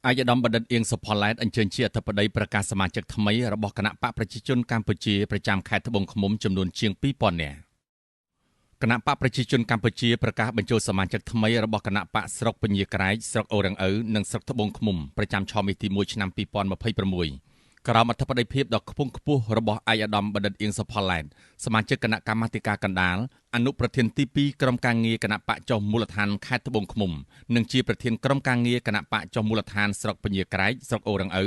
ឯកឧត្តមបណ្ឌិតអៀងសុផល្លែតអញ្ជើញជាអធិបតីប្រកាសសមាជិកថ្មីរបស់គណបក្សប្រជាជនកម្ពុជាប្រចាំខេត្តត្បូងឃ្មុំចំនួនជាង2000នាក់។ គណបក្សប្រជាជនកម្ពុជាប្រកាសបញ្ចូលសមាជិកថ្មីរបស់គណបក្សស្រុកពញាក្រែកស្រុកអូរឹងឪនិងស្រុកត្បូងឃ្មុំប្រចាំឆមាសទី1ឆ្នាំ2026ក្រោមអធិបតីភាពដ៏ខ្ពង់ខ្ពស់របស់ឯកឧត្តមបណ្ឌិតអៀងសុផល្លែតសមាជិកគណៈកម្មាធិការកណ្ដាលអនុប្រធានទី2ក្រុមការងារគណបក្សចុះមូលដ្ឋានខេត្តត្បូងឃ្មុំនិងជាប្រធានក្រុមការងារគណបក្សចុះមូលដ្ឋានស្រុកពញាក្រែកស្រុកអូរឹងឪ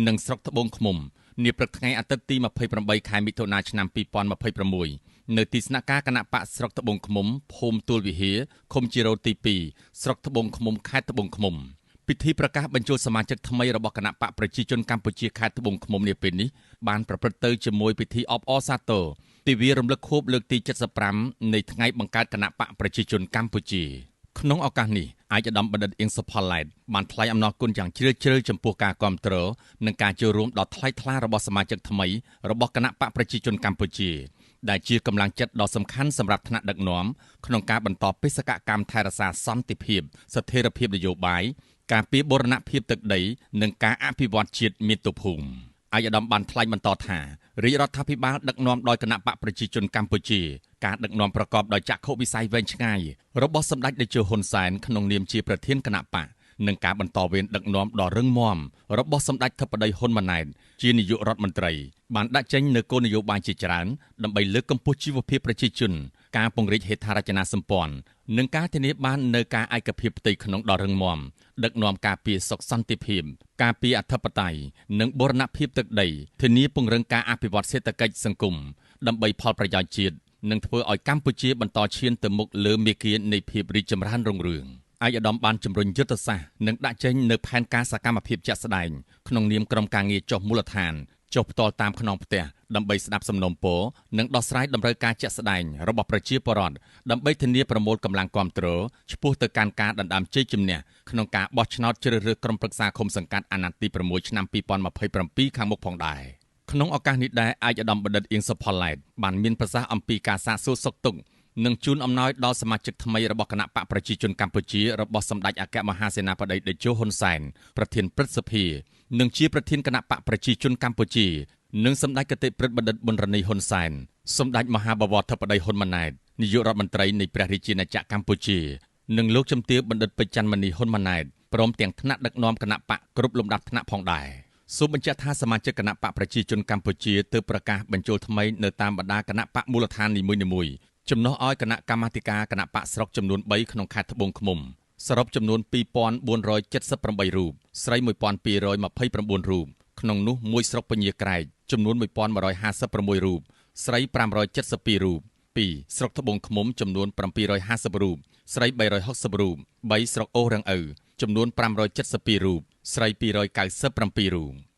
និងស្រុកត្បូងឃ្មុំនាព្រឹកថ្ងៃអាទិត្យទី28ខែមិថុនាឆ្នាំ2026នៅទីស្នាក់ការគណបក្សស្រុកត្បូងឃ្មុំភូមិទួលវិហារឃុំជីរោទី2ស្រុកត្បូងឃ្មុំខេត្តត្បូងឃ្មុំ។ ពិធីប្រកាសបញ្ចូលសមាជិកថ្មីរបស់គណបក្សប្រជាជនកម្ពុជាខេត្តត្បូងឃ្មុំនាពេលនេះបានប្រព្រឹត្តទៅជាមួយពិធីអបអរសាទរទិវារំលឹកខួបលើកទី75នៃថ្ងៃបង្កើតគណបក្សប្រជាជនកម្ពុជា។ ក្នុងឱកាសនេះឯកឧត្តមបណ្ឌិតអៀងសុផល្លែតបានថ្លែងអំណរគុណយ៉ាងជ្រាលជ្រៅចំពោះការគាំទ្រនិងការចូលរួមដ៏ថ្លៃថ្លារបស់សមាជិកថ្មីរបស់គណបក្សប្រជាជនកម្ពុជាដែលជាកម្លាំងចិត្តដ៏សំខាន់សម្រាប់ថ្នាក់ដឹកនាំក្នុងការបន្តបេសកកម្មថែរក្សាសន្តិភាពស្ថិរភាពនយោបាយការពារបូរណភាពទឹកដីនិងការអភិវឌ្ឍជាតិមាតុភូមិ។ ឯកឧត្តមបានថ្លែងបន្តថារាជរដ្ឋាភិបាលដឹកនាំដោយគណបក្សប្រជាជនកម្ពុជាការដឹកនាំប្រកបដោយចក្ខុវិស័យវែងឆ្ងាយរបស់សម្ដេចតេជោហ៊ុនសែនក្នុងនាមជាប្រធានគណបក្សនិងការបន្តវេនដឹកនាំដ៏រឹងមាំរបស់សម្ដេចធិបតីហ៊ុនម៉ាណែតជានាយករដ្ឋមន្ត្រីបានដាក់ចេញនូវគោលនយោបាយជាច្រើនដើម្បីលើកកម្ពស់ជីវភាពប្រជាជនការពង្រីកហេដ្ឋារចនាសម្ព័ន្ធនិងការធានាបាននូវការឯកភាពផ្ទៃក្នុងដ៏រឹងមាំដឹកនាំការពារសុខសន្តិភាពការពារអធិបតេយ្យនិងបូរណភាពទឹកដីធានាពង្រឹងការអភិវឌ្ឍសេដ្ឋកិច្ចសង្គមដើម្បីផលប្រយោជន៍ជាតិនិងធ្វើឲ្យកម្ពុជាបន្តឈានទៅមុខលើមាគ៌ានៃភាពរីកចម្រើនរុងរឿង។ ឯកឧត្តមបានជំរុញយុទ្ធសាស្ត្រនិងដាក់ចេញនូវផែនការសកម្មភាពជាក់ស្ដែងក្នុងនាមក្រុមការងារចុះមូលដ្ឋានចុះផ្ទាល់តាមខ្នងផ្ទះដើម្បីស្ដាប់សំណូមពរនិងដោះស្រាយតម្រូវការជាក់ស្ដែងរបស់ប្រជាពលរដ្ឋដើម្បីធានាប្រមូលកម្លាំងគាំទ្រឆ្ពោះទៅកាន់ការដណ្ដើមជ័យជំនះក្នុងការបោះឆ្នោតជ្រើសរើសក្រុមប្រឹក្សាឃុំសង្កាត់អាណត្តិទី6ឆ្នាំ2027ខាងមុខផងដែរ។ ក្នុងឱកាសនេះដែរឯកឧត្តមបណ្ឌិតអៀងសុផល្លែតបានមានប្រសាសន៍អំពីការសាកសួរសុខទុក្ខនិងជូនអំណោយដល់សមាជិកថ្មីរបស់គណបក្សប្រជាជនកម្ពុជារបស់សម្ដេចអគ្គមហាសេនាបតីតេជោហ៊ុនសែនប្រធានព្រឹទ្ធសភានិងជាប្រធានគណបក្សប្រជាជនកម្ពុជានិងសម្ដេចគតិព្រឹទ្ធបណ្ឌិតប៊ុនរ៉ានីហ៊ុនសែនសម្ដេចមហាបវរធិបតីហ៊ុនម៉ាណែតនាយករដ្ឋមន្ត្រីនៃព្រះរាជាណាចក្រកម្ពុជានិងលោកជំទាវបណ្ឌិតពេជ្រច័ន្ទមនីហ៊ុនម៉ាណែតព្រមទាំងថ្នាក់ដឹកនាំគណបក្សគ្រប់លំដាប់ថ្នាក់ផងដែរ។ សូមបញ្ជាក់ថាសមាជិកគណបក្សប្រជាជនកម្ពុជាទើបប្រកាសបញ្ចូលថ្មីនៅតាមបណ្ដាគណបក្សមូលដ្ឋាននីមួយៗចំណុះឲ្យគណៈកម្មាធិការគណបក្សស្រុកចំនួន3ក្នុងខេត្តត្បូងឃ្មុំសរុបចំនួន2478រូបស្រី1229រូបក្នុងនោះមួយស្រុកពញាក្រែកចំនួន1156រូបស្រី572រូប2ស្រុកត្បូងឃ្មុំចំនួន750រូបស្រី360រូប3ស្រុកអូរឹងឪចំនួន572រូបស្រី297រូប។